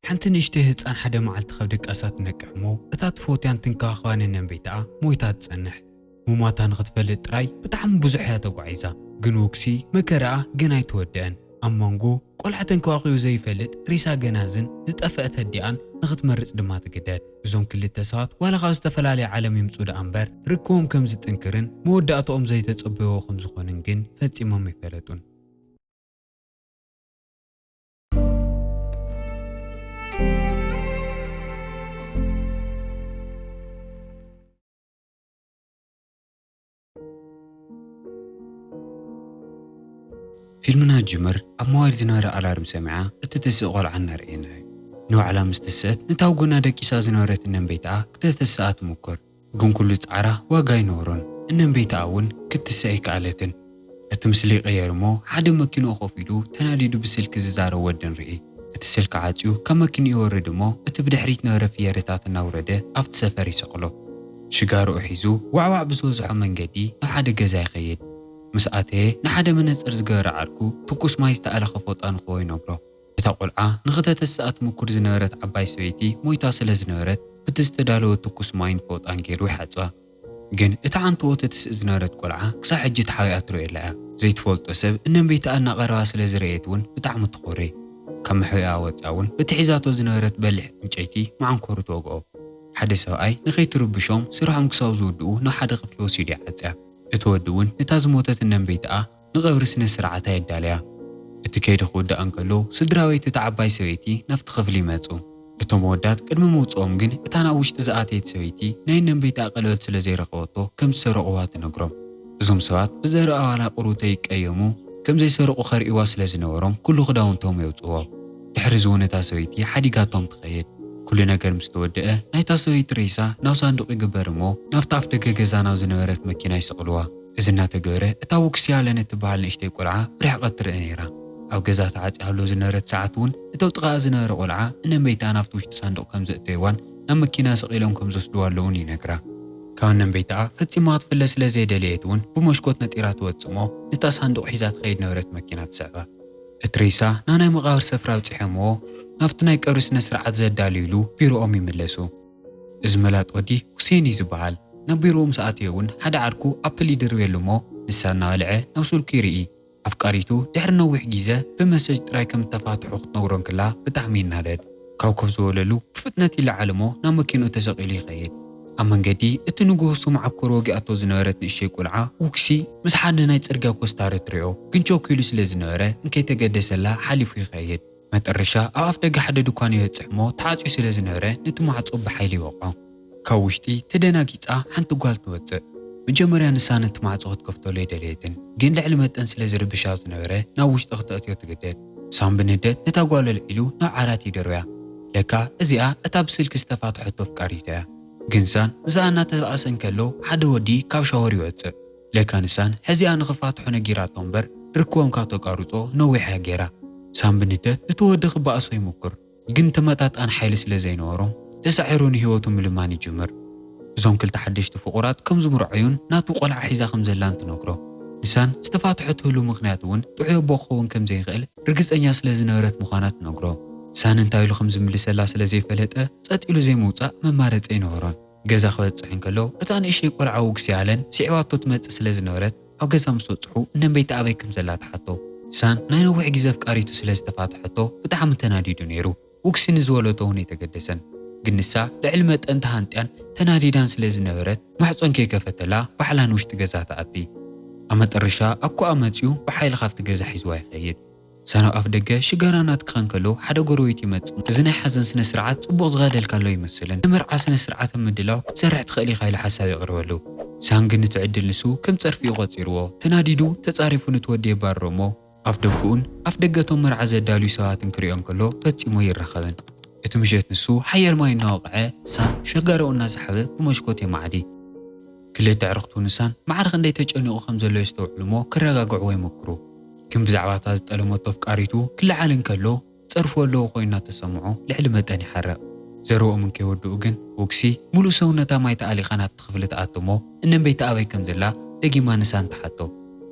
ሓንቲ ንእሽተይ ህጻን ሓደ መዓልቲ ካብ ድቃሳ ትነቅሕ እሞ፣ እታ ትፈትያን ትንከባኸባን እነምቤታኣ ሞይታ ትጸንሕ። ሙማታ ንኽትፈልጥ ጥራይ ብጣዕሚ ብዙሕ እያ ተጓዒዛ። ግን ውግሲ መከራኣ ገና ኣይተወደአን። ኣብ መንጎ ቆልዓ ተንከባኺቡ ዘይፈልጥ ሬሳ ገናዝን ዝጠፍአት ኣዲኣን ንኽትመርጽ ድማ ትግደድ። እዞም ክልተ ሰባት ዋላ ካብ ዝተፈላለየ ዓለም ይምጹ ደኣ እምበር፣ ርክቦም ከም ዝጥንክርን መወዳእታኦም ዘይተጸበይዎ ከም ዝኾንን ግን ፈጺሞም ኣይፈለጡን። ፊልምና ጅምር ኣብ መዋይል ዝነበረ ኣላርም ሰሚዓ እትትስእ ቆልዓ እናረኣየና እዩ። ንባዕላ ምስ ተስእት፣ ነታ ኣብ ጎና ደቂሳ ዝነበረት እነምቤታኣ ክተተስኣ ትሙክር። ግን ኩሉ ጻዕራ ዋጋ ኣይነበሮን። እነምቤታኣ እውን ክትስእ ኣይከኣለትን። እቲ ምስሊ ይቕየር እሞ፣ ሓደ መኪንኡ ኮፍ ኢሉ ተናዲዱ ብስልኪ ዝዛረብ ወዲ ንርኢ። እቲ ስልኪ ዓጽዩ ካብ መኪንኡ ይወርድ እሞ፣ እቲ ብድሕሪት ነበረ ፍየርታት እናውረደ ኣብቲ ሰፈር ይሰቕሎ። ሽጋርኡ ሒዙ ዋዕዋዕ ብዝበዝሖ መንገዲ ናብ ሓደ ገዛ ይኸይድ። ምስ ኣተየ ንሓደ መነጽር ዝገበረ ዓርኩ ትኩስ ማይ ዝተኣለኸ ፎጣ ንኽቦ ይነግሮ። እታ ቆልዓ ንኽተተስኣ ትምኩር ዝነበረት ዓባይ ሰበይቲ ሞይታ ስለ ዝነበረት፣ ብቲ ዝተዳለወ ትኩስ ማይን ፎጣን ገይሩ ይሓጽባ። ግን እታ ዓንተቦ ተትስእ ዝነበረት ቆልዓ ክሳብ ሕጂ ተሓቢኣ ትርእዮ ኣላ እያ። ዘይትፈልጦ ሰብ እነምቤታኣ እናቐረባ ስለ ዝረኣየት እውን ብጣዕሚ ትኾሪ። ካብ መሕብኢኣ ወጺኣ እውን በቲ ሒዛቶ ዝነበረት በሊሕ ዕንጨይቲ መዓንኮሩ ትወግኦ። ሓደ ሰብኣይ ንኸይትርብሾም ስርሖም ክሳብ ዝውድኡ ናብ ሓደ ክፍሊ ወሲዱ ይዓጽያ። እቲ ወዲ እውን ነታ ዝሞተት እነምቤታኣ ንቐብሪ ስነ ስርዓታ የዳልያ። እቲ ከይዲ ክውዳእ እንከሎ ስድራ ቤት እታ ዓባይ ሰበይቲ ናብቲ ክፍሊ ይመጹ። እቶም ኣወዳት ቅድሚ ምውጽኦም ግን እታ ናብ ውሽጢ ዝኣተየት ሰበይቲ ናይ እነምቤታኣ ቀለበት ስለ ዘይረኸበቶ ከም ዝሰረቑዋ ትነግሮም። እዞም ሰባት ብዘረኣዋላ ቁሩብቶ ይቀየሙ፣ ከም ዘይሰረቑ ከርእይዋ ስለ ዝነበሮም ኩሉ ክዳውንቶም የውጽእዎ። ድሕሪ እዚ እውን እታ ሰበይቲ ሓዲጋቶም ትኸይድ። ኩሉ ነገር ምስ ተወደአ ናይታ ሰበይቲ ሬሳ ናብ ሳንዱቕ ይግበር እሞ ናብታ ኣፍ ደገ ገዛ ናብ ዝነበረት መኪና ይስቕልዋ። እዚ እናተገበረ እታ ውክሲ ኣለን እትበሃል ንእሽተይ ቆልዓ ብርሕቐት ትርኢ ነይራ። ኣብ ገዛ ተዓጽያ ህሎ ዝነበረት ሰዓት እውን እተው ጥቓኣ ዝነበረ ቆልዓ እነመይታ ናብቲ ውሽጢ ሳንዱቕ ከም ዘእተይዋን ናብ መኪና ሰቒሎም ከም ዝወስድዋ ኣለውን ይነግራ። ካብ እነመይታኣ ፈጺማ ክትፍለ ስለ ዘይደለየት እውን ብመሽኮት ነጢራ ትወጽእ እሞ ነታ ሳንዱቕ ሒዛ ትኸይድ ነበረት መኪና ትስዕባ። እቲ ሬሳ ናብ ናይ መቓብር ስፍራ ኣብጺሖምዎ ናብቲ ናይ ቀብሪ ስነ ስርዓት ዘዳልዩሉ ቢሮኦም ይምለሱ። እዚ መላጥ ወዲ ሁሴን እዩ ዝበሃል። ናብ ቢሮኡ ምስ ኣተየ እውን ሓደ ዓርኩ ኣፕል ይድርብየሉ እሞ ንሳ እናበልዐ ናብ ስልኩ ይርኢ። ኣፍቃሪቱ ድሕሪ ነዊሕ ግዜ ብመሰጅ ጥራይ ከም እተፋትሑ ክትነግሮ እንክላ ብጣዕሚ ይናደድ። ካብ ኮፍ ዝበለሉ ብፍጥነት ይለዓል እሞ ናብ መኪንኡ ተሰቒሉ ይኸይድ። ኣብ መንገዲ እቲ ንግሆ እሱ መዓኮር ወጊኣቶ ዝነበረት ንእሽተይ ቆልዓ ውክሲ ምስ ሓደ ናይ ጽርግያ ኮስታሪ ትሪኦ ግን ቸኩሉ ስለ ዝነበረ እንከይተገደሰላ ሓሊፉ ይኸይድ። መጠረሻ ኣብ ኣፍ ደገ ሓደ ድኳን ይበጽሕ እሞ ተዓጽዩ ስለ ዝነበረ ነቲ ማዕጾ ብሓይሊ ይወቕዖ። ካብ ውሽጢ ተደናጊጻ ሓንቲ ጓል ትወጽእ። መጀመርያ ንሳ ነቲ ማዕጾ ክትከፍተሉ ኣይደለየትን፣ ግን ልዕሊ መጠን ስለ ዝርብሻ ዝነበረ ናብ ውሽጢ ክተእትዮ ትግደድ። ሳም ብንደት ነታ ጓል ኣልዒሉ ናብ ዓራት ይደርብያ። ለካ እዚኣ እታ ብስልኪ ዝተፋትሐቶ ኣፍቃሪቱ እያ። ግን ሳን ምስኣ እናተባእሰ እንከሎ ሓደ ወዲ ካብ ሻወር ይወጽእ። ለካ ንሳን ሕዚኣ ንኽፋትሖ ነጊራቶ እምበር ርክቦም ካብ ተቋርጾ ነዊሕ እያ ገይራ። ሳም ብንደት እቲ ወዲ ክበኣሶ ይሙክር፣ ግን ተመጣጣኒ ሓይሊ ስለ ዘይነበሮም ተሳዒሩ ንህይወቱ ምልማን ይጅምር። እዞም ክልተ ሓደሽቲ ፍቑራት ከም ዝምርዓዩን ናቱ ቆልዓ ሒዛ ከም ዘላን ትነግሮ። ንሳን ዝተፋትሐትሉ ምኽንያት እውን ጥዑይ ኣቦ ክኸውን ከም ዘይኽእል ርግጸኛ ስለ ዝነበረት ምዃና ትነግሮ። ሳን እንታይ ኢሉ ከም ዝምልሰላ ስለ ዘይፈለጠ ጸጥ ኢሉ ዘይምውጻእ መማረጺ ኣይነበሮን። ገዛ ክበጽሕ እንከሎ እታ ንእሽተይ ቆልዓ ውግሲ ኣለን ስዒባቶ ትመጽእ ስለ ዝነበረት ኣብ ገዛ ምስ በጽሑ እነምበይታ ኣበይ ከም ዘላ ትሓቶ። ሳን ናይ ነዊሕ ግዜ ኣፍቃሪቱ ስለ ዝተፋትሐቶ ብጣዕሚ ተናዲዱ ነይሩ። ውግሲ ንዝበለቶ እውን ኣይተገደሰን። ግን ንሳ ልዕሊ መጠን ተሃንጥያን ተናዲዳን ስለ ዝነበረት ማሕጾን ከይከፈተላ ባዕላ ንውሽጢ ገዛ ትኣቲ። ኣብ መጠረሻ ኣኮኣ መጺኡ ብሓይሊ ካብቲ ገዛ ሒዝዋ ይኸይድ። ሳን ኣብ ኣፍ ደገ ሽጋራ እናትከኸ እንከሎ ሓደ ጎረቤት ይመጽእ። እዚ ናይ ሓዘን ስነ ስርዓት ጽቡቕ ዝኸደልካሎ ኣይመስልን። ንመርዓ ስነ ስርዓት ኣብ ምድላው ክትሰርሕ ትኽእል ኢኻ ኢሉ ሓሳብ የቕርበሉ። ሳን ግን እቲ ዕድል ንሱ ከም ጸርፊ እዩ ቆጺርዎ። ተናዲዱ ተጻሪፉ ነቲ ወዲ የባርሮ እሞ ኣፍ ደገኡን ኣፍ ደገ እቶም መርዓ ዘዳልዩ ሰባትን ክሪኦ እንከሎ ፈጺሙ ኣይራኸብን። እቲ ምሸት ንሱ ሓያል ማይ እናወቕዐ ሳን ሸጋርኡ እናሰሓበ ብመስኮት የማዕዲ። ክልተ ኣዕሩኽቱ ንሳን ማዕረ ክንደይ ተጨኒቑ ከም ዘሎ የስተውዕሉ እሞ ክረጋግዕዎ ይሞክሩ። ግን ብዛዕባ እታ ዝጠለመቶ ኣፍቃሪቱ ክለዓል እንከሎ ጸርፉ ኣለዎ ኮይኑ እናተሰምዖ ልዕሊ መጠን ይሓርቕ። ዘረብኦም እንከይወድኡ ግን ውግሲ ምሉእ ሰውነታ ማይ ተኣሊኻ ናብቲ ክፍሊ ትኣቱ እሞ እነምበይታ ኣበይ ከም ዘላ ደጊማ ንሳን ትሓቶ።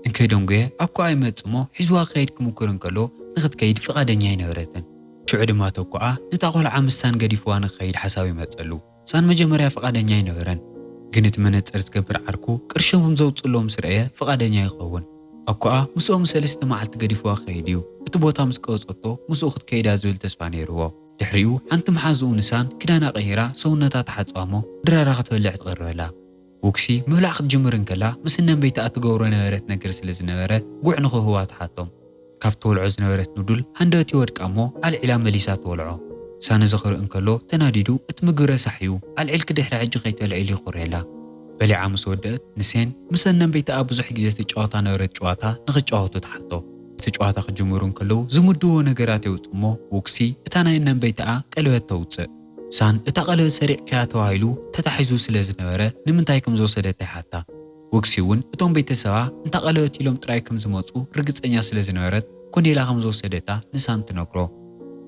እንከይደንጎየ ኣኮኣ ይመጽእ እሞ ሒዝዋ ክኸይድ ክምኩር እንከሎ ንኽትከይድ ፍቓደኛ ኣይነበረትን። ሽዑ ድማ ተኮኣ ነታ ቆልዓ ምስ ሳን ገዲፍዋ ንክኸይድ ሓሳብ ይመጸሉ። ሳን መጀመርያ ፍቓደኛ ኣይነበረን፣ ግን እቲ መነጽር ዝገብር ዓርኩ ቅርሺ ከም ዘውጽእሎ ምስ ረኣየ ፍቓደኛ ይኸውን። ኣኮኣ ምስኦም ሰለስተ መዓልቲ ገዲፍዋ ክኸይድ እዩ፣ እቲ ቦታ ምስ ቀወጸቶ ምስኡ ክትከይዳ ዝብል ተስፋ ነይርዎ። ድሕሪኡ ሓንቲ መሓዝኡ ንሳን ክዳና ቀይራ ሰውነታ ተሓጽባ እሞ ድራራ ክትበልዕ ትቐርበላ። ውክሲ ምብላዕ ክትጅምር እንከላ ምስ እነንበይታ እትገብሮ ነበረት ነገር ስለ ዝነበረ ጉዕ ንኽህዋ ትሓቶም። ካብ ትበልዖ ዝነበረት ኑዱል ሃንደበት ይወድቃ እሞ ኣልዒላ መሊሳ ትበልዖ። ሳን እዚ ክርኢ እንከሎ ተናዲዱ እቲ ምግቢ ረሳሕ እዩ፣ ኣልዒልኪ ድሕሪ ሕጂ ከይተልዒል ይኹርየላ። በሊዓ ምስ ወደአት ንሴን ምስ እነንበይታኣ ብዙሕ ግዜ ትጫወታ ነበረት ጨዋታ ንኽጫወቱ ትሓቶ። እቲ ጨዋታ ክጅምሩ እንከለዉ ዝምድዎ ነገራት የውጽእ እሞ ውክሲ እታ ናይ እነንበይታኣ ቀለበት ተውጽእ። ሳን እታ ቀለበት ሰሪቕካያ ተባሂሉ ተታሒዙ ስለ ዝነበረ ንምንታይ ከም ዝወሰደታ ይሓታ። ውክሲ እውን እቶም ቤተሰባ እንታ ቀለበት ኢሎም ጥራይ ከም ዝመጹ ርግጸኛ ስለ ዝነበረት ኮኔላ ከም ዝወሰደታ ንሳን ትነግሮ።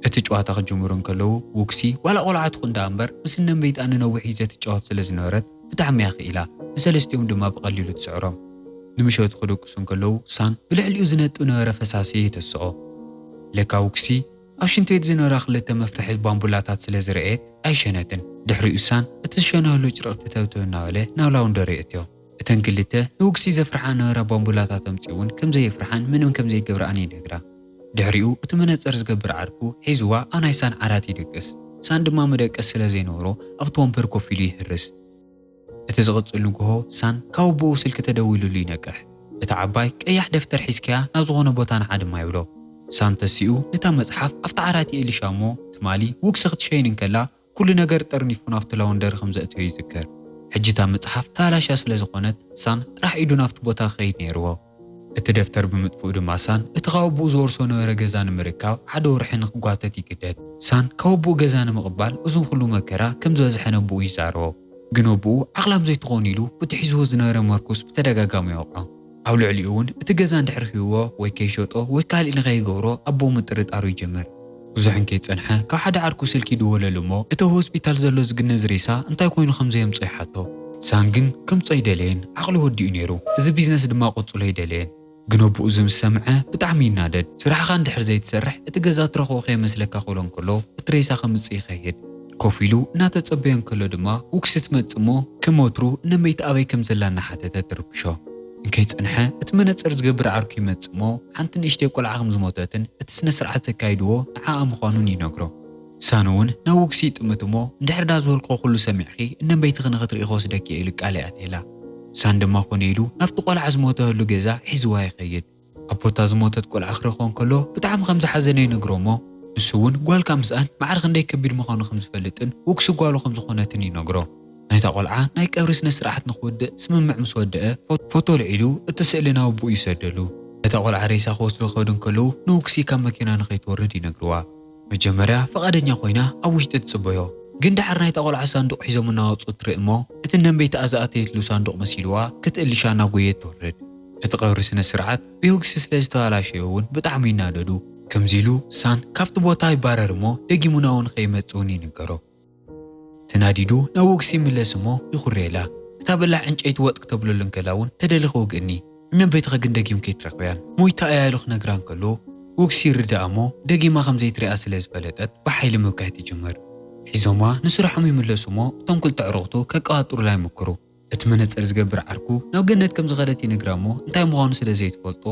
እቲ ጨዋታ ክጅምሩ እንከለዉ ውክሲ ዋላ ቆልዓ ትኹን ደኣ እምበር ምስ እነንበይትኣ ንነዊሕ ግዜ ትጫወት ስለ ዝነበረት ብጣዕሚ እያ ክኢላ። ንሰለስቲኦም ድማ ብቐሊሉ ትስዕሮም። ንምሸቱ ክደቅሱ እንከለዉ ሳን ብልዕሊኡ ዝነጥብ ነበረ ፈሳሲ ተስኦ። ለካ ውክሲ ኣብ ሽንቲ ቤት ዝነበራ ክልተ መፍትሒ ባምቡላታት ስለ ዝረኣየት ኣይሸነትን። ድሕሪኡ ሳን እቲ ዝሸነህሉ ጭርቕ ትተብትብ እናበለ ናብ ላውንደሪ የእትዮ። እተን ክልተ ንውክሲ ዘፍርሓ ነበራ ባምቡላታት ኣምጺኡ እውን ከም ዘየፍርሓን ምንም ከም ዘይገብርኣን ይነግራ። ድሕሪኡ እቲ መነጽር ዝገብር ዓርኩ ሒዝዋ ኣብ ናይ ሳን ዓራት ይድቅስ። ሳን ድማ መደቀስ ስለ ዘይነበሮ ኣብቲ ወንበር ኮፍ ኢሉ ይህርስ። እቲ ዝቕጽል ንግሆ ሳን ካብ ኣቦኡ ስልኪ ተደዊሉሉ ይነቅሕ። እቲ ዓባይ ቀያሕ ደፍተር ሒዝካያ ናብ ዝኾነ ቦታ ንዓ ድማ ይብሎ። ሳን ተሲኡ ነታ መጽሓፍ ኣብቲ ዓራት ይእልሻ እሞ ትማሊ ውክሲ ክትሸይን እንከላ ኩሉ ነገር ጠርኒፉ ናብቲ ላውንደሪ ከም ዘእትዮ ይዝክር። ሕጂ እታ መጽሓፍ ተባላሽያ ስለ ዝኾነት ሳን ጥራሕ ኢዱ ናብቲ ቦታ ክኸይድ ነይርዎ። እቲ ደፍተር ብምጥፍኡ ድማ ሳን እቲ ካብ ኣቦኡ ዝወርሶ ነበረ ገዛ ንምርካብ ሓደ ወርሒ ንክጓተት ይግደድ። ሳን ካብ ኣቦኡ ገዛ ንምቕባል እዞም ኩሉ መከራ ከም ዝበዝሐ ነቦኡ ይዛረቦ። ግን ኣቦኡ ዓቕላም ዘይትኾን ኢሉ ብቲ ሒዝዎ ዝነበረ መርኩስ ብተደጋጋሚ ይወቕዖ። ኣብ ልዕሊኡ እውን እቲ ገዛ እንድሕር ሂብዎ ወይ ከይሸጦ ወይ ካሊእ ንኸይገብሮ ኣቦኡ ምጥርጣሩ ይጅምር። ብዙሕ እንከይጸንሐ ካብ ሓደ ዓርኩ ስልኪ ይድወለሉ እሞ እቲ ኣብ ሆስፒታል ዘሎ ዝግነዝ ሬሳ እንታይ ኮይኑ ከም ዘየምጾ ይሓቶ። ሳን ግን ከምጾ ኣይደለየን፣ ዓቕሉ ወዲኡ ነይሩ። እዚ ቢዝነስ ድማ ቅጽሎ ኣይደለየን። ግን ኣቦኡ እዚ ምስ ሰምዐ ብጣዕሚ ይናደድ። ስራሕኻ እንድሕር ዘይትሰርሕ እቲ ገዛ ትረኽቦ ከየመስለካ ክብሎ እንከሎ እቲ ሬሳ ከምጽእ ይኸይድ። ኮፍ ኢሉ እናተጸበዮ እንከሎ ድማ ውክሲ ትመጽእ እሞ ከም ወትሩ እነመይቲ ኣበይ ከም ዘላ እናሓተተት ትርብሾ። እንከይጸንሐ እቲ መነጽር ዝገብር ዓርኩ ይመጽእ እሞ ሓንቲ ንእሽተይ ቆልዓ ከም ዝሞተትን እቲ ስነ ስርዓት ዘካይድዎ ንዓኣ ምዃኑን ይነግሮ። ሳን እውን ናብ ውክሲ ይጥምት እሞ እንድሕር ዳ ዝበልክዎ ኩሉ ሰሚዕኺ እነመይትኺ ንኽትርኢ ክወስደኪ እየ ኢሉ ቃል ይኣትየላ። ሳን ድማ ኮነ ኢሉ ናብቲ ቆልዓ ዝሞተሉ ገዛ ሒዝዋ ይኸይድ። ኣቦታ ዝሞተት ቆልዓ ክረኽቦ እንከሎ ብጣዕሚ ከም ዝሓዘነ ይነግሮ እሞ ንሱ እውን ጓልካ ምስኣን ማዕረ ክንደይ ከቢድ ምዃኑ ከም ዝፈልጥን ውክሲ ጓሉ ከም ዝኾነትን ይነግሮ። ናይታ ቆልዓ ናይ ቀብሪ ስነ ስርዓት ንክውድእ ስምምዕ ምስ ወደአ ፎ- ፎቶ ልዒሉ እቲ ስእሊ ናብ ኣቦኡ ይሰደሉ። ነታ ቆልዓ ሬሳ ክወስዱ ክኸዱ እንከለዉ ንውክሲ ካብ መኪና ንኸይትወርድ ይነግርዋ። መጀመርያ ፍቓደኛ ኮይና ኣብ ውሽጢ ትጽበዮ፣ ግን ደሓር ናይታ ቆልዓ ሳንዱቕ ሒዞም እናወጹ ትርኢ እሞ እቲ ነንበይትኣ ዝኣተየትሉ ሳንዱቕ መሲልዋ ክትእልሻ እናጎየት ትወርድ። እቲ ቀብሪ ስነ ስርዓት ብውክሲ ስለ ዝተባላሸዮ እውን ብጣዕሚ ይናደዱ። ከምዚ ኢሉ ሳን ካብቲ ቦታ ይባረር እሞ ደጊሙ ናብኡ ንኸይመጽእ እውን ይንገሮ። ተናዲዱ ናብ ውክሲ ይምለስ እሞ ይኹርየላ። እታ በላሕ ዕንጨይቲ ወጥ ክተብለሉ እንከላ እውን ተደሊኺ ውግእኒ፣ እነንበይትኺ ግን ደጊም ከይትረኽብያን ሞይታ እያ ኢሉ ክነግራ እንከሎ ውክሲ ይርድኣ እሞ ደጊማ ከም ዘይትሪኣ ስለ ዝፈለጠት ብሓይሊ ምብካይ ትጅምር። ሒዞማ ንስርሖም ይምለሱ እሞ እቶም ክልተ ኣዕሩኽቱ ከቀባጥሩላ ይምክሩ። እቲ መነጽር ዝገብር ዓርኩ ናብ ገነት ከም ዝኸደት ይነግራ እሞ እንታይ ምዃኑ ስለ ዘይትፈልጦ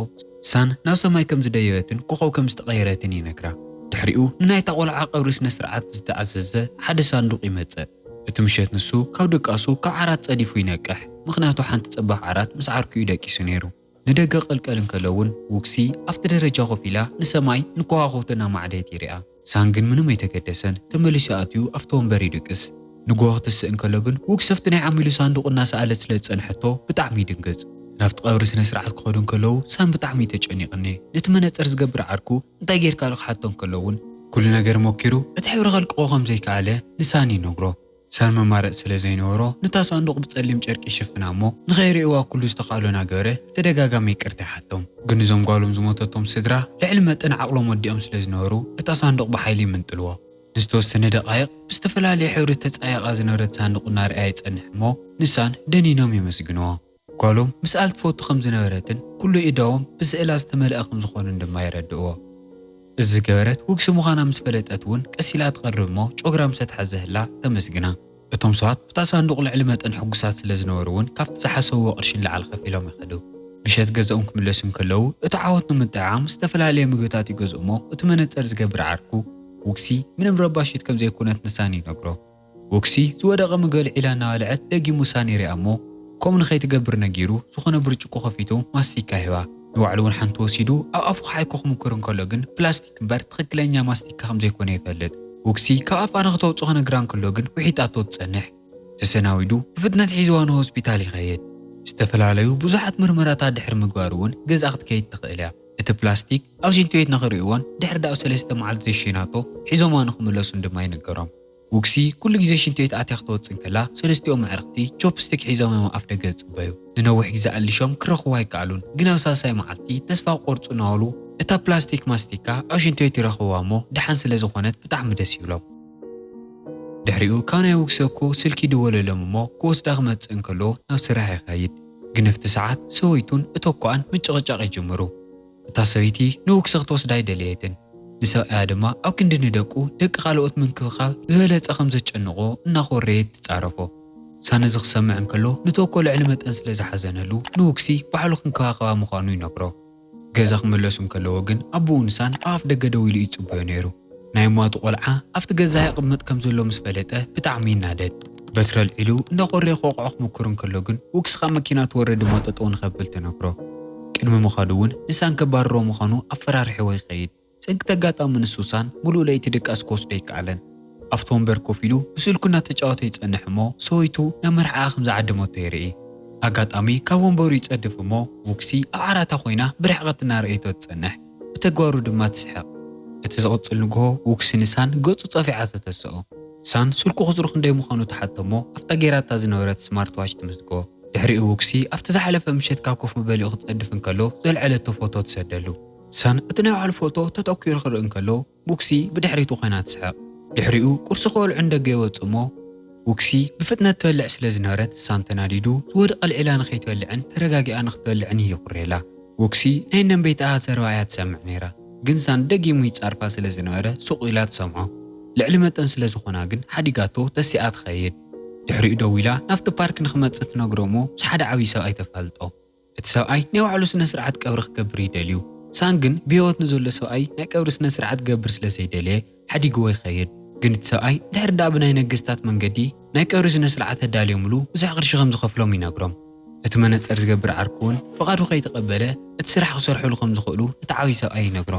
ሳን ናብ ሰማይ ከም ዝደየበትን ኮኾብ ከም ዝተቐየረትን ይነግራ። ድሕሪኡ ንናይታ ቆልዓ ቀብሪ ስነ ስርዓት ዝተኣዘዘ ሓደ ሳንዱቕ ይመጽእ። እቲ ምሸት ንሱ ካብ ድቃሱ ካብ ዓራት ጸዲፉ ይነቅሕ፣ ምኽንያቱ ሓንቲ ጸባብ ዓራት ምስ ዓርኩ እዩ ደቂሱ ነይሩ። ንደገ ቀልቀል እንከሎ እውን ውክሲ ኣብቲ ደረጃ ኮፍ ኢላ ንሰማይ ንከዋኽብቲ እናማዕደየት ይሪኣ። ሳን ግን ምንም ኣይተገደሰን፣ ተመሊሱ ኣትዩ ኣብቲ ወንበር ይድቅስ። ንግሆ ክትስእ እንከሎ ግን ውክሲ ኣብቲ ናይ ዓሚሉ ሳንዱቕ እናሰኣለት ስለ ዝጸንሐቶ ብጣዕሚ ይድንግጽ። ናብቲ ቀብሪ ስነ ስርዓት ክኸዱ እንከለዉ ሳን ብጣዕሚ እዩ ተጨኒቕኒ። ነቲ መነጽር ዝገብር ዓርኩ እንታይ ጌርካ ኢሉ ክሓቶ እንከሎ እውን ኩሉ ነገር ሞኪሩ እቲ ሕብሪ ከልቅቖ ከም ዘይከኣለ ንሳን ይነግሮ። ሳን መማረጺ ስለ ዘይነበሮ ነታ ሳንዱቕ ብጸሊም ጨርቂ ይሽፍና እሞ ንኸይርእይዋ ኩሉ ዝተኻእሎ እናገበረ ብተደጋጋሚ ይቅርታ ይሓቶም። ግን እዞም ጓሎም ዝሞተቶም ስድራ ልዕሊ መጠን ዓቕሎም ወዲኦም ስለ ዝነበሩ እታ ሳንዱቕ ብሓይሊ ይምንጥልዎ። ንዝተወሰነ ደቓይቕ ብዝተፈላለየ ሕብሪ ተጻይቓ ዝነበረት ሳንዱቕ እናረኣየ ይጸንሕ እሞ ንሳን ደኒኖም የመስግንዎ። ጓሎም ምስኣል ትፈቱ ከም ዝነበረትን ኩሉ እዳዎም ብስእላ ዝተመልአ ከም ዝኾኑን ድማ የረድእዎ። እዚ ዝገበረት ውግሲ ምዃና ምስ ፈለጠት እውን ቀስ ኢላ ትቐርብ እሞ ጨጉራ ምስ ኣትሓዘ ህላ ተመስግና። እቶም ሰባት ብታ ሳንዱቕ ልዕሊ መጠን ሕጉሳት ስለ ዝነበሩ እውን ካብቲ ዝሓሰብዎ ቅርሺ ንላዕሊ ከፊሎም ይኸዱ። ምሸት ገዛኦም ክምለሱ እንከለዉ እቲ ዓወት ንምጥዕዓም ዝተፈላለየ ምግብታት ይገዝኡ እሞ እቲ መነጸር ዝገብር ዓርኩ ውግሲ ምንም ረባሺት ከም ዘይኮነት ንሳን ይነግሮ። ውግሲ ዝወደቐ ምግቢ ኣልዒላ እናበልዐት ደጊሙ ሳን ይሪኣ እሞ ከምኡ ንኸይትገብር ነጊሩ ዝኾነ ብርጭቆ ከፊቱ ማስቲካ ይህባ። ንባዕሉ እውን ሓንቲ ወሲዱ ኣብ ኣፉ ክሓይኮ ክምኩር እንከሎ ግን ፕላስቲክ እምበር ትኽክለኛ ማስቲካ ከም ዘይኮነ ይፈልጥ። ውግሲ ካብ ኣፋ ንክተውፅኦ ክነግራ እንከሎ ግን ውሒጣቶ ትፀንሕ። ተሰናዊዱ ብፍጥነት ሒዝዋ ንሆስፒታል ይኸይድ። ዝተፈላለዩ ብዙሓት ምርመራታት ድሕሪ ምግባሩ እውን ገዛ ክትከይድ ትኽእል እያ። እቲ ፕላስቲክ ኣብ ሽንቲ ቤት ንኽርእይዎን ድሕሪ ዳብ ሰለስተ መዓልቲ ዘይሽናቶ ሒዞማ ንኽምለሱን ድማ ይንገሮም። ውግሲ ኩሉ ግዜ ሽንቲ ቤት ኣትያ ክትወጽእ እንከላ ሰለስቲኦም ኣዕርኽቲ ቾፕስቲክ ሒዞም እዮም ኣፍ ደገ ዝጽበዩ። ንነዊሕ ግዜ ኣሊሾም ክረኽቡ ኣይከኣሉን፣ ግን ኣብ ሳልሳይ መዓልቲ ተስፋ ክቆርጹ እናበሉ እታ ፕላስቲክ ማስቲካ ኣብ ሽንቲ ቤት ይረኽብዋ እሞ ደሓን ስለ ዝኾነት ብጣዕሚ ደስ ይብሎም። ድሕሪኡ ካብ ናይ ውግሲ ኣኮ ስልኪ ይድወለሎም እሞ ክወስዳ ክመጽእ እንከሎ ናብ ስራሕ ይኸይድ። ግን ኣብቲ ሰዓት ሰበይቱን እተኮኣን ምጭቕጫቕ ይጅምሩ። እታ ሰበይቲ ንውግሲ ክትወስዳ ኣይደለየትን። ንሰብኣያ ድማ ኣብ ክንዲ ንደቁ ደቂ ካልኦት ምንክብኻብ ዝበለጸ ከም ዘጨንቖ እናኾረየት ትጻረፎ። ሳን እዚ ክሰምዕ እንከሎ ንተኮ ልዕሊ መጠን ስለ ዝሓዘነሉ ንውግሲ ባዕሉ ክንከባኸባ ምዃኑ ይነግሮ። ገዛ ክምለሱ እንከለዎ ግን ኣቦኡ ንሳን ኣብ ኣፍ ደገ ደው ኢሉ ይጽበዮ ነይሩ። ናይ እማቱ ቆልዓ ኣብቲ ገዛ ይቕመጥ ከም ዘሎ ምስ ፈለጠ ብጣዕሚ ይናደድ። በትሪ ኣልዒሉ እንዳኾረየ ክወቕዖ ክምኩር እንከሎ ግን ውግሲ ካብ መኪና ትወርድ እሞ ጠጠው ንኸብል ትነግሮ። ቅድሚ ምኻዱ እውን ንሳን ከባርሮ ምዃኑ ኣፈራሪሕዎ ይኸይድ። ሰንክቲ ኣጋጣሚ ንሱ ሳን ሙሉእ ለይቲ ድቃስ ክወስዶ ኣይከኣለን። ኣብቲ ወንበር ኮፍ ኢሉ ብስልኩ እናተጫወተ ይጸንሕ እሞ ሰበይቱ ናብ መርዓኣ ከም ዝዓደመቶ የርኢ። ኣጋጣሚ ካብ ወንበሩ ይጸድፍ እሞ ውግሲ ኣብ ዓራታ ኮይና ብርሕቐት እናረኣየቶ ትጸንሕ። ብተግባሩ ድማ ትስሕቕ። እቲ ዝቕጽል ንግሆ ውግሲ ንሳን ገጹ ጸፊዓ ተተስኦ። ሳን ስልኩ ቁጽሩ ክንደይ ምዃኑ ትሓቶ እሞ ኣብታ ጌራታ ዝነበረት ስማርት ዋች ትምዝግቦ። ድሕሪኡ ውግሲ ኣብቲ ዝሓለፈ ምሸት ካብ ኮፍ መበሊኡ ክጸድፍ እንከሎ ዘልዐለቶ ፎቶ ትሰደሉ። ሳን እቲ ናይ ባዕሉ ፎቶ ተተኪሩ ክርኢ እንከሎ ውግሲ ብድሕሪቱ ኮይና ትስሕቕ። ድሕሪኡ ቁርሲ ክበልዑ ንደገ ይወጽኡ እሞ ውግሲ ብፍጥነት ትበልዕ ስለ ዝነበረት ሳን ተናዲዱ ዝወደቐ ኣልዒላ ንኸይትበልዕን ተረጋጊኣ ንኽትበልዕን ይኹርየላ። ውግሲ ናይ እነምቤትኣ ዘረባ እያ ትሰምዕ ነይራ፣ ግን ሳን ደጊሙ ይጻርፋ ስለ ዝነበረ ሱቕ ኢላ ትሰምዖ። ልዕሊ መጠን ስለ ዝኾና ግን ሓዲጋቶ ተሲኣ ትኸይድ። ድሕሪኡ ደው ኢላ ናብቲ ፓርክ ንኽመጽእ ትነግሮ እሞ ምስ ሓደ ዓብዪ ሰብኣይ ተፋልጦ። እቲ ሰብኣይ ናይ ባዕሉ ስነ ስርዓት ቀብሪ ክገብር ይደልዩ። ሳን ግን ብህይወት ንዘሎ ሰብኣይ ናይ ቀብሪ ስነ ስርዓት ክገብር ስለ ዘይደለየ ሓዲግዎ ይኸይድ። ግን እቲ ሰብኣይ ድሕሪ ዳኣ ብናይ ነገስታት መንገዲ ናይ ቀብሪ ስነ ስርዓት ኣዳልዮምሉ ብዙሕ ቅርሺ ከም ዝኸፍሎም ይነግሮም። እቲ መነጸር ዝገብር ዓርኩ እውን ፍቓዱ ከይተቐበለ እቲ ስራሕ ክሰርሕሉ ከም ዝኽእሉ እቲ ዓብዪ ሰብኣይ ይነግሮ።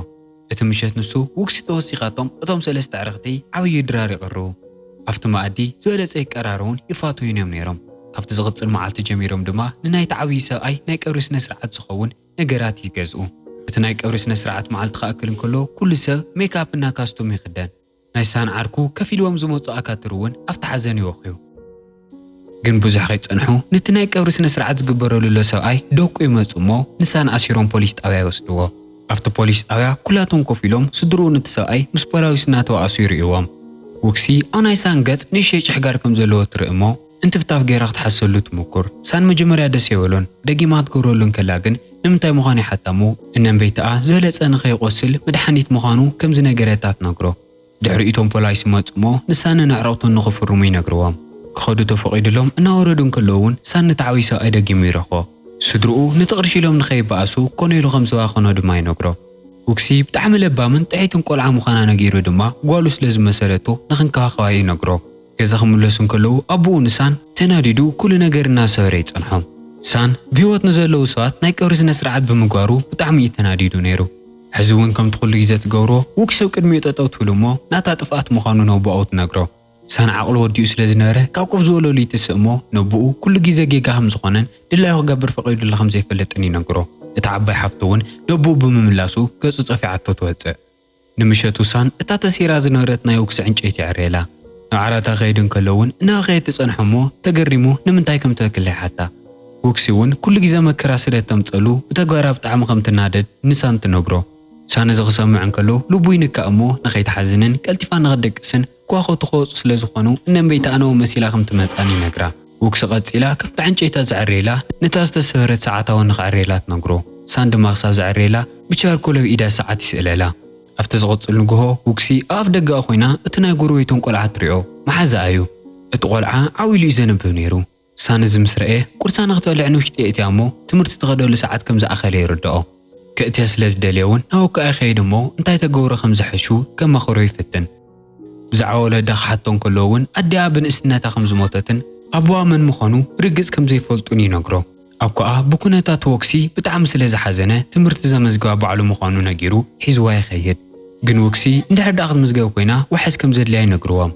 እቲ ምሸት ንሱ ውግሲ ተወሲኻቶም እቶም ሰለስተ ኣዕርኽቲ ዓብዪ ድራር ይቕርቡ። ኣብቲ መኣዲ ዝበለጸ ይቀራረቡን ይፋተዩን እዮም ነይሮም። ካብቲ ዝቕጽል መዓልቲ ጀሚሮም ድማ ንናይቲ ዓብዪ ሰብኣይ ናይ ቀብሪ ስነ ስርዓት ዝኸውን ነገራት ይገዝኡ። እቲ ናይ ቀብሪ ስነ ስርዓት መዓልቲ ክኣክል እንከሎ ኩሉ ሰብ ሜክኣፕ እና ካስቱም ይኽደን። ናይ ሳን ዓርኩ ከፊልዎም ዝመጹ ኣካትር እውን ኣብቲ ሓዘን ይወኽዩ። ግን ብዙሕ ከይጸንሑ ነቲ ናይ ቀብሪ ስነ ስርዓት ዝግበረሉ ዘሎ ሰብኣይ ደቁ ይመጹ እሞ ንሳን ኣሲሮም ፖሊስ ጣብያ ይወስድዎ። ኣብቲ ፖሊስ ጣብያ ኩላቶም ኮፍ ኢሎም ስድርኡ ነቲ ሰብኣይ ምስ ፖላዊስ እናተባኣሱ ይርእይዎም። ውግሲ ኣብ ናይ ሳን ገጽ ንእሽተይ ጭሕጋር ከም ዘለዎ ትርኢ እሞ እንትፍታፍ ገይራ ክትሓሰሉ ትምኩር። ሳን መጀመርያ ደስ የበሎን ደጊማ ክትገብረሉ እንከላ ግን ንምንታይ ምዃኑ ይሓታ እሞ እነምቤትኣ ዝበለጸ ንኸይቆስል መድሓኒት ምዃኑ ከም ዝነገረታ ትነግሮ። ድሕሪ እቶም ፖላይስ ይመጹ እሞ ንሳንን ኣዕሩኽቱን ንኽፍርሙ ይነግርዎም። ክኸዱ ተፈቒድሎም እናወረዱ እንከለዉ እውን ሳን ነቲ ዓብዪ ሰብኣይ ደጊሙ ይረኽቦ። ስድርኡ ነቲ ቅርሺ ኢሎም ንኸይበኣሱ ኮነ ኢሉ ከም ዝባኸኖ ድማ ይነግሮ። ውግሲ ብጣዕሚ ለባምን ጥዕይትን ቆልዓ ምዃና ነጊሩ ድማ ጓሉ ስለ ዝመሰለቶ ንኽንከባኸባ ይነግሮ። ገዛ ክምለሱ እንከለዉ ኣቦኡ ንሳን ተናዲዱ ኩሉ ነገር እናሰበረ ይጸንሖም። ሳን ብህይወት ንዘለዉ ሰባት ናይ ቀብሪ ስነ ስርዓት ብምግባሩ ብጣዕሚ እዩ ተናዲዱ ነይሩ። ሕዚ እውን ከምቲ ኩሉ ግዜ ትገብሮ ውግሲ ኣብ ቅድሚኡ ጠጠው ትብል እሞ ናታ ጥፍኣት ምዃኑ ነቦኣኡ ትነግሮ። ሳን ዓቕሉ ወዲኡ ስለ ዝነበረ ካብ ኮፍ ዝበለሉ ይትስእ እሞ ነቦኡ ኩሉ ግዜ ጌጋ ከም ዝኾነን ድላዩ ክገብር ፈቒዱላ ከም ዘይፈልጥን ይነግሮ። እታ ዓባይ ሓፍቱ እውን ነቦኡ ብምምላሱ ገጹ ጸፊዓቶ ትወጽእ። ንምሸቱ ሳን እታ ተሲራ ዝነበረት ናይ ውግሲ ዕንጨይቲ የዕርየላ። ናብ ዓራታ ክኸይድ እንከሎ እውን እናበኸየት ትጸንሖ እሞ ተገሪሙ ንምንታይ ከም ትበክል ይሓታ። ውግሲ እውን ኩሉ ግዜ መከራ ስለ እተምጸሉ ብተግባራ ብጣዕሚ ከም ትናደድ ንሳን ትነግሮ። ሳን እዚ ክሰምዕ እንከሎ ልቡ ይንካእ እሞ ንኸይትሓዝንን ቀልጢፋ ንኽትደቅስን ከዋኽብቲ ክወጹ ስለ ዝኾኑ እነምቤትኣ ንኡ መሲላ ከም ትመጽኣን ይነግራ። ውግሲ ቀጺላ ከምታ ዕንጨይታ ዘዕርየላ ነታ ዝተሰበረት ሰዓታ እውን ንኸዕርየላ ትነግሮ። ሳን ድማ ክሳብ ዘዕርየላ ብቻርኮል ኣብ ኢዳ ሰዓት ይስእለላ። ኣብቲ ዝቕጽል ንግሆ፣ ውክሲ ኣብ ኣፍደገኣ ኮይና እቲ ናይ ጎረቤቶም ቆልዓ ትሪኦ። መሓዛኣ እዩ። እቲ ቆልዓ ዓው ኢሉ እዩ ዘንብብ ነይሩ። ሳን እዚ ምስ ረኣየ፣ ቁርሳ ንኽትበልዕ ንውሽጢ የእትያ እሞ፣ ትምህርቲ ትኸደሉ ሰዓት ከም ዝኣኸለ ይርድኦ። ከእትያ ስለ ዝደልየ እውን፣ ናብ ኣቦኣ ይኸይድ እሞ፣ እንታይ ተገብሮ ከም ዝሕሹ ከማኽሮ ይፍትን። ብዛዕባ ወለዳ ክሓቶ እንከሎ እውን፣ ኣዲኣ ብንእስነታ ከም ዝሞተትን ኣቦኣ መን ምዃኑ ብርግጽ ከም ዘይፈልጡን ይነግሮ። ኣቦኣ ብኩነታት ወክሲ ብጣዕሚ ስለ ዝሓዘነ፣ ትምህርቲ ዘመዝግባ ባዕሉ ምዃኑ ነጊሩ ሒዝዋ ይኸይድ። ግን ወክሲ እንድሕር ደኣ ክትምዝገብ ኮይና፣ ዋሕስ ከም ዘድልያ ይነግርዎም።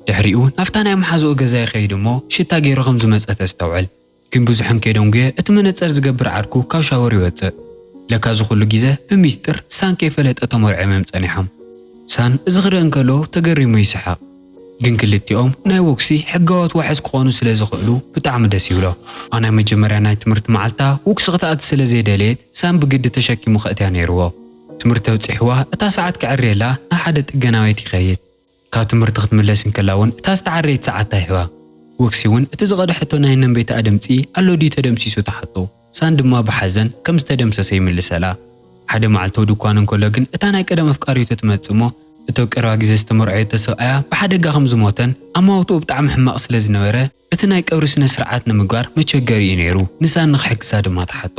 ድሕሪኡ ናብታ ናይ መሓዝኡ ገዛ ይኸይድ እሞ፣ ሽታ ገይሩ ከም ዝመጸ ተስተውዕል። ግን ብዙሕ እንከይደንጉየ፣ እቲ መነጸር ዝገብር ዓርኩ ካብ ሻወር ይወጽእ። ለካ እዚ ኩሉ ግዜ ብሚስጥር ሳን ከይፈለጠ ተመርዕዮም እዮም ጸኒሖም። ሳን እዚ ክርኢ እንከሎ ተገሪሙ ይስሕቕ። ግን ክልቲኦም ናይ ወክሲ ሕጋዎት ዋሕስ ክኾኑ ስለ ዝኽእሉ ብጣዕሚ ደስ ይብሎ። ኣብ ናይ መጀመርያ ናይ ትምህርቲ መዓልታ ውክሲ ክትኣቲ ስለ ዘይደለየት ሳን ብግዲ ተሸኪሙ ከእትያ ነይርዎ። ትምህርቲ ኣብጺሕዋ እታ ሰዓት ክዕርየላ ናብ ሓደ ጥገና ቤት ይኸይድ። ካብ ትምህርቲ ክትምለስ እንከላ እውን እታ ዝተዓረየት ሰዓታ ይህባ። ወክሲ እውን እቲ ዝቐድሐቶ ናይ ነንቤታኣ ድምጺ ኣሎ ድዩ ተደምሲሱ ትሓቶ። ሳን ድማ ብሓዘን ከም ዝተደምሰሰ ይምልሰላ። ሓደ መዓልቲ ኣብ ድኳን እንከሎ ግን እታ ናይ ቀደም ኣፍቃሪቱ ትመጽእ እሞ፣ እቲ ኣብ ቀረባ ግዜ ዝተመርዐየቶ ሰብኣያ ብሓደጋ ከም ዝሞተን ኣማውትኡ ብጣዕሚ ሕማቕ ስለ ዝነበረ፣ እቲ ናይ ቀብሪ ስነ ስርዓት ንምግባር መቸገሪ እዩ ነይሩ። ንሳን ንኽሕግዛ ድማ ትሓቶ።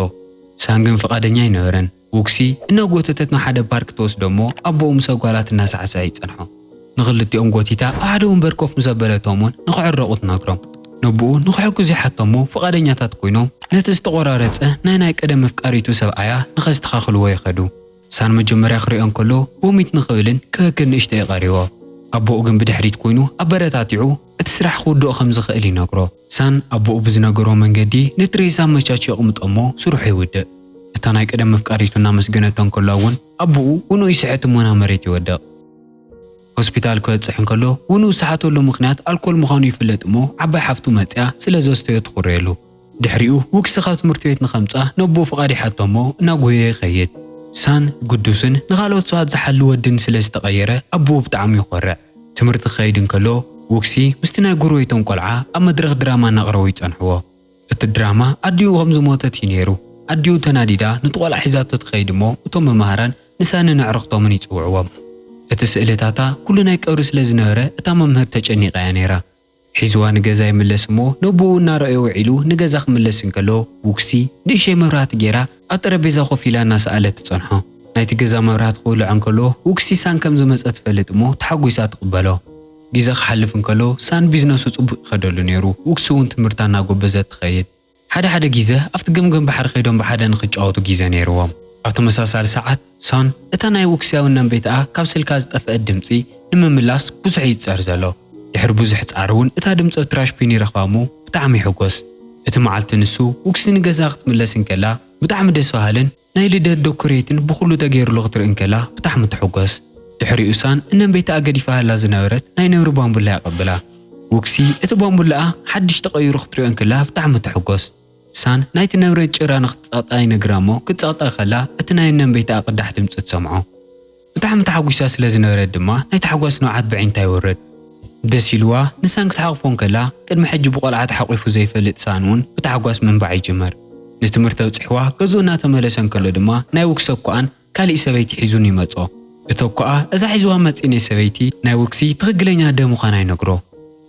ሳን ግን ፍቓደኛ ኣይነበረን። ውክሲ እናጎተተት ናብ ሓደ ፓርክ ትወስዶ እሞ፣ ኣቦኡ ምስ ኣጓላት እናሳዕሰዐ ይጸንሖ። ንኽልቲኦም ጎቲታ ኣብ ሓደ ወንበር ኮፍ ምስ ኣበለቶም እውን ንኽዕረቑ ትነግሮም። ነቦኡ ንኽሕግዙ ይሓቶ እሞ፣ ፍቓደኛታት ኮይኖም ነቲ ዝተቖራረጸ ናይ ናይ ቀደም ኣፍቃሪቱ ሰብኣያ ንኸስተኻኽልዎ ይኸዱ። ሳን መጀመርያ ክሪኦ እንከሎ ቮሚት ንኽብልን ክበክን ንእሽተይ ይቐርዎ። ኣቦኡ ግን ብድሕሪት ኮይኑ ኣበረታቲዑ፣ እቲ ስራሕ ክውድኦ ከም ዝኽእል ይነግሮ። ሳን ኣቦኡ ብዝነገሮ መንገዲ ንትሬሳ ኣመቻችዩ የቕምጦ እሞ ስርሑ ይውድእ። እታ ናይ ቀደም ኣፍቃሪቱ እናመስገነቶ እንከላ እውን ኣቦኡ ውንኡ ይስሕት እሞ ናብ መሬት ይወድቕ። ሆስፒታል ክበጽሕ እንከሎ ውንኡ ዝሰሓተሉ ምኽንያት ኣልኮል ምዃኑ ይፍለጥ እሞ ዓባይ ሓፍቱ መጽያ ስለ ዘስተዮ ትኹረየሉ። ድሕሪኡ ውክሲ ካብ ትምህርቲ ቤት ንኸምጽኣ ነቦኡ ፍቓድ ይሓቶ እሞ እናጎየየ ይኸይድ። ሳን ግዱስን ንኻልኦት ሰባት ዝሓሊ ወድን ስለ ዝተቐየረ ኣቦኡ ብጣዕሚ ይኾርዕ። ትምህርቲ ክኸይድ እንከሎ ውክሲ ምስቲ ናይ ጎረቤቶም ቆልዓ ኣብ መድረኽ ድራማ እናቕረቡ ይጸንሕዎ። እቲ ድራማ ኣዲኡ ከም ዝሞተት እዩ ነይሩ። ኣዲኡ ተናዲዳ ነቲ ቆልዓ ሒዛቶ ትኸይድ እሞ እቶም መማህራን ንሳንን ኣዕሩኽቶምን ይጽውዕዎም። እቲ ስእልታታ ኩሉ ናይ ቀብሪ ስለ ዝነበረ እታ መምህር ተጨኒቓ እያ ነይራ። ሒዝዋ ንገዛ ይምለስ እሞ ነቦኡ እናረኣዮ ውዒሉ ንገዛ ክምለስ እንከሎ ውክሲ ንእሽተይ መብራህቲ ገይራ ኣብ ጠረጴዛ ኮፍ ኢላ እናሰኣለት ትጸንሖ። ናይቲ ገዛ መብራህቲ ክውልዕ እንከሎ ውክሲ ሳን ከም ዝመጸ ትፈልጥ እሞ ተሓጒሳ ትቕበሎ። ግዜ ክሓልፍ እንከሎ ሳን ቢዝነሱ ጽቡቕ ይኸደሉ ነይሩ። ውክሲ እውን ትምህርታ እናጎበዘት ትኸይድ። ሓደ ሓደ ግዜ ኣብቲ ገምገም ባሕሪ ከይዶም ብሓደ ንኽጫወቱ ግዜ ነይርዎም። ኣብ ተመሳሳሊ ሰዓት ሳን እታ ናይ ውክሲ ኣብ ነንቤትኣ ካብ ስልካ ዝጠፍአት ድምጺ ንምምላስ ብዙሕ እዩ ዝጸር ዘሎ። ድሕሪ ብዙሕ ጻዕሪ እውን እታ ድምጺ ኣብ ትራሽ ቢን ይረኽባ እሞ ብጣዕሚ ይሕጎስ። እቲ መዓልቲ ንሱ ውክሲ ንገዛ ክትምለስ እንከላ ብጣዕሚ ደስ በሃልን ናይ ልደት ዶኮሬትን ብኹሉ ተገይሩሉ ክትርኢ እንከላ ብጣዕሚ ትሕጎስ። ድሕሪኡ ሳን እነንቤትኣ ገዲፋ ሃላ ዝነበረት ናይ ነብሪ ባምቡላ የቐብላ። ውክሲ እቲ ባምቡላኣ ሓድሽ ተቐይሩ ክትሪኦ እንከላ ብጣዕሚ ትሕጎስ። ሳን ናይቲ ነብሪ ጭራ ንኽትጸቕጣ ይነግራ እሞ ክትጸቕጣ ከላ እቲ ናይ እነንቤትኣ ቅዳሕ ድምጺ ትሰምዖ። ብጣዕሚ ተሓጒሳ ስለ ዝነበረት ድማ ናይ ታሕጓስ ንብዓት ብዒንታ ይወርድ። ደስ ኢልዋ ንሳን ክትሓቕፎ እንከላ ቅድሚ ሕጂ ብቆልዓ ተሓቒፉ ዘይፈልጥ ሳን እውን ብታሕጓስ ምንባዕ ይጅምር። ንትምህርቲ ኣብጺሕዋ ገዝኡ እናተመለሰ እንከሎ ድማ ናይ ውክሲ ኣኳኣን ካሊእ ሰበይቲ ሒዙ ንይመጾ። እቲ ኣኳኣ እዛ ሒዝዋ መጺእኒ ሰበይቲ ናይ ውክሲ ትኽክለኛ ኣደ ምዃና ይነግሮ።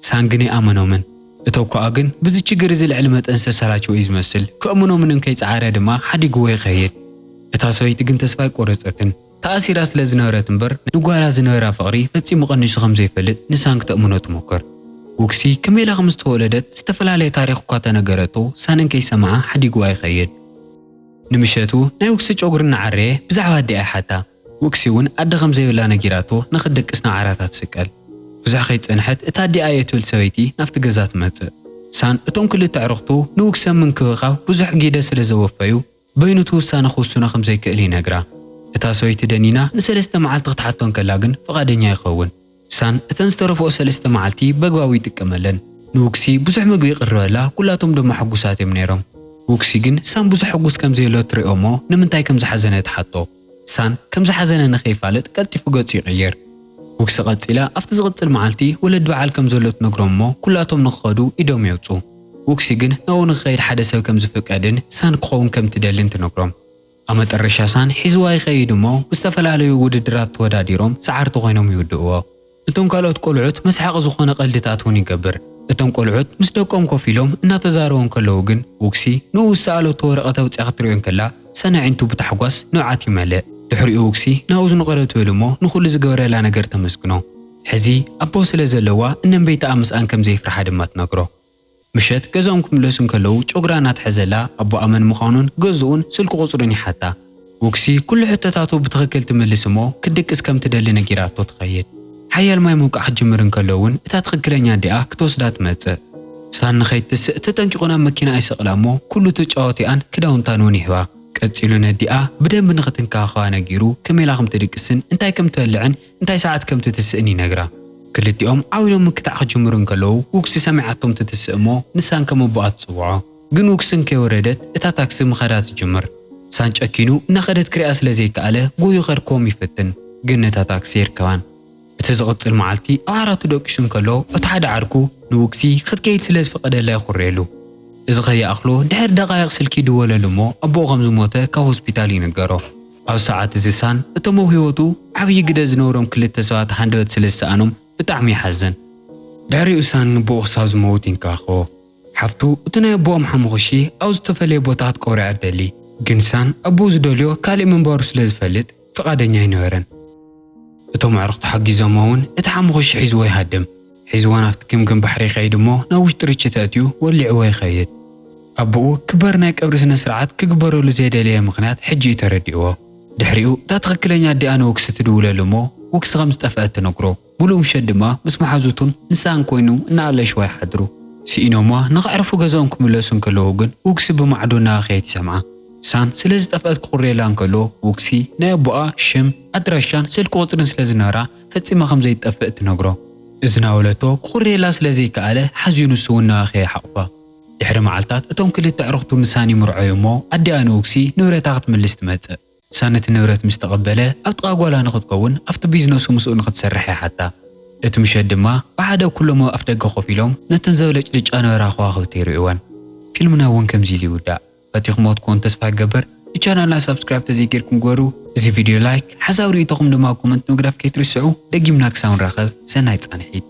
ሳን ግን ኣይኣመኖምን። እቲ ኣኳኣ ግን ብዚ ችግር እዚ ልዕሊ መጠን ዝተሰላቸው እዩ ዝመስል። ከእምኖምን እንከይጸዓረ ድማ ሓዲግዎ ይኸይድ። እታ ሰበይቲ ግን ተስፋ ኣይቆረጸትን። ተኣሲራ ስለ ዝነበረት እምበር ንጓላ ዝነበራ ፍቕሪ ፈጺሙ ቀኒሱ ከም ዘይፈልጥ ንሳን ክተእምኖ ትሞክር። ውክሲ ከመይ ኢላ ከም ዝተወለደት ዝተፈላለየ ታሪኽ እኳ ተነገረቶ ሳን እንከይሰምዓ ሓዲግዋ ይኸይድ። ንምሸቱ ናይ ውክሲ ጨጉሪ እናዓረየ ብዛዕባ ኣዲኣ ይሓታ። ውክሲ እውን ኣደ ከም ዘይብላ ነጊራቶ ንኽትድቅስ ናብ ዓራታ ትስቀል። ብዙሕ ከይጸንሐት እታ ኣዲኣ እየ ትብል ሰበይቲ ናብቲ ገዛ ትመጽእ። ሳን እቶም ክልተ ኣዕሩኽቱ ንውክሲ ኣብ ምንክብኻብ ብዙሕ ግደ ስለ ዘወፈዩ በይኑ እቲ ውሳነ ክውስኖ ከም ዘይክእል ይነግራ። እታ ሰበይቲ ደኒና ንሰለስተ መዓልቲ ክትሓቶ እንከላ ግን ፍቓደኛ ይኸውን። ሳን እተን ዝተረፍኦ ሰለስተ መዓልቲ በግባቡ ይጥቀመለን። ንውክሲ ብዙሕ ምግቢ ይቕርበላ፣ ኩላቶም ድማ ሕጉሳት እዮም ነይሮም። ውክሲ ግን ሳን ብዙሕ ሕጉስ ከም ዘየሎ ትሪኦ እሞ ንምንታይ ከም ዝሓዘነ ትሓቶ። ሳን ከም ዝሓዘነ ንኸይፋለጥ ቀልጢፉ ገጹ ይቕይር። ውክሲ ቀጺላ ኣብቲ ዝቕጽል መዓልቲ ወለዲ በዓል ከም ዘሎ ትነግሮም እሞ ኩላቶም ንኽኸዱ ኢዶም የውጹ። ውክሲ ግን ናብኡ ንኽኸይድ ሓደ ሰብ ከም ዝፍቀድን ሳን ክኸውን ከም ትደልን ትነግሮም። ኣብ መጠረሻ ሳን ሒዝዋ ይኸይድ እሞ፣ ብዝተፈላለዩ ውድድራት ተወዳዲሮም ሰዓርቲ ኮይኖም ይውድእዎ። እቶም ካልኦት ቆልዑት መስሓቂ ዝኾነ ቀልድታት እውን ይገብር። እቶም ቆልዑት ምስ ደቆም ኮፍ ኢሎም እናተዛረቡ እንከለዉ ግን፣ ውክሲ ንኡ ዝሰኣለቶ ወረቐት ኣውጺኣ ክትሪኦ እንከላ፣ ሳን ኣዒንቱ ብታሕጓስ ንብዓት ይመልእ። ድሕሪኡ ውክሲ ናብኡ ዝንቐረ ትብል እሞ፣ ንኹሉ ዝገበረላ ነገር ተመስግኖ። ሕዚ ኣቦ ስለ ዘለዋ፣ እነንበይታኣ ምስኣን ከም ዘይፍርሓ ድማ ትነግሮ። ምሸት ገዛኦም ክምለሱ እንከለዉ፣ ጨጉራ እናትሐዘላ ኣቦኣ መን ምዃኑን ገዝኡን ስልኪ ቁጽሩን ይሓታ። ውክሲ ኩሉ ሕቶታቱ ብትኽክል ትምልስ እሞ፣ ክትድቅስ ከም ትደሊ ነጊራቶ ትኸይድ። ሓያል ማይ ምውቃዕ ክትጅምር እንከሎ እውን፣ እታ ትኽክለኛ ኣዲኣ ክትወስዳ ትመጽእ። ሳን ንኸይትስእ ተጠንቂቑ ናብ መኪና ይሰቕላ እሞ፣ ኩሉ ተጫወቲኣን ክዳውንታን እውን ይህባ። ቀጺሉ ነዲኣ ብደንቢ ንኽትንከባኸባ ነጊሩ፣ ከመይ ኢላ ከም ትድቅስን እንታይ ከም ትበልዕን እንታይ ሰዓት ከም ትትስእን ይነግራ። ክልቲኦም ዓው ኢሎም ምክታዕ ክጅምሩ እንከለዉ፣ ውክሲ ሰሚዓቶም ትትስእ እሞ፣ ንሳን ከም ኣቦኣ ትጽውዖ። ግን ውክስን ከይወረደት፣ እታ ታክሲ ምኸዳ ትጅምር። ሳን ጨኪኑ እናኸደት ክሪኣ ስለ ዘይከኣለ፣ ጎዩ ከድክዎም ይፍትን። ግን ነታ ታክሲ የርከባን። እቲ ዝቕጽል መዓልቲ ኣብ ዓራቱ ደቂሱ እንከሎ፣ እቲ ሓደ ዓርኩ ንውክሲ ክትከይድ ስለ ዝፈቐደላ የኹርየሉ። እዚ ከይኣኽሎ፣ ድሕሪ ደቓይቕ ስልኪ ይድወለሉ እሞ፣ ኣቦኡ ከም ዝሞተ ካብ ሆስፒታል ይንገሮ። ኣብ ሰዓት እዚ ሳን፣ እቶም ኣብ ህይወቱ ዓብዪ ግደ ዝነበሮም ክልተ ሰባት ሃንደበት ስለ ዝሰኣኖም ብጣዕሚ ይሓዝን። ድሕሪኡ ሳን ንቦኡ ክሳብ ዝመውት ይንከባኸቦ። ሓፍቱ እቲ ናይ ኣቦኦም ሓሙኽሺ ኣብ ዝተፈለየ ቦታ ክትቀብሮ እያ ትደሊ። ግን ሳን ኣቦኡ ዝደልዮ ካልእ ምንባሩ ስለ ዝፈልጥ ፍቓደኛ ኣይነበረን። እቶም ኣዕሩኽ ተሓጊዞሞ እውን እቲ ሓሙኽሺ ሒዝዎ ይሃድም። ሒዝዎ ናብቲ ግምግም ባሕሪ ይኸይድ እሞ ናብ ውሽጢ ርችት ኣእትዩ ወሊዕዎ ይኸይድ። ኣቦኡ ክበር ናይ ቀብሪ ስነ ስርዓት ክግበረሉ ዘይደለየ ምኽንያት ሕጂ እዩ ተረዲእዎ። ድሕሪኡ እታ ትኽክለኛ ኣዲኣ ንውክሲ ትድውለሉ እሞ ውክሲ ከም ዝጠፍአት ትነግሮ። ሙሉእ ምሸት ድማ ምስ መሓዙቱን ንሳን ኮይኑ እናኣለሽዋ ይሓድሩ። ስኢኖማ ንኸዕርፉ ገዛኦም ክምለሱ እንከለዉ ግን ውክሲ ብማዕዶ እናበኸየት ይሰምዓ። ሳን ስለ ዝጠፍአት ክኹርየላ እንከሎ ውክሲ ናይ ኣቦኣ ሽም፣ ኣድራሻን ስልኪ ቁፅርን ስለ ዝነበራ ፈፂማ ከም ዘይትጠፍእ ትነግሮ። እዚ ናበለቶ ክኹርየላ ስለ ዘይከኣለ ሓዚኑ ንሱ እውን እናበኸየ ይሓቑፋ። ድሕሪ መዓልታት እቶም ክልተ ኣዕሩኽቱ ንሳን ይምርዐዩ እሞ ኣዲኣ ንውክሲ ንብረታ ክትምልስ ትመፅእ። ሳን ነቲ ንብረት ምስ ተቐበለ፣ ኣብ ጥቓ ጓላ ንኽትከውን ኣብቲ ቢዝነሱ ምስኡ ንኽትሰርሕ ይሓታ። እቲ ምሸት ድማ ብሓደ ኩሎም ኣብ ኣፍደገ ኮፍ ኢሎም ነተን ዘብለጭልጫ ነበራ ከዋኽብቲ ይርእይወን። ፊልምና እውን ከምዚ ኢሉ ይውዳእ። ፈቲኹምዎ ክትኮኑ ተስፋ ይገብር። ንቻናልና ሳብስክራይብ ተዘይጌርኩም ግበሩ። እዚ ቪድዮ ላይክ፣ ሓሳብ ርእይቶኹም ድማ ኮመንት ምግዳፍ ከይትርስዑ። ደጊምና ክሳብ ንራኸብ ሰናይ ጻንሒት።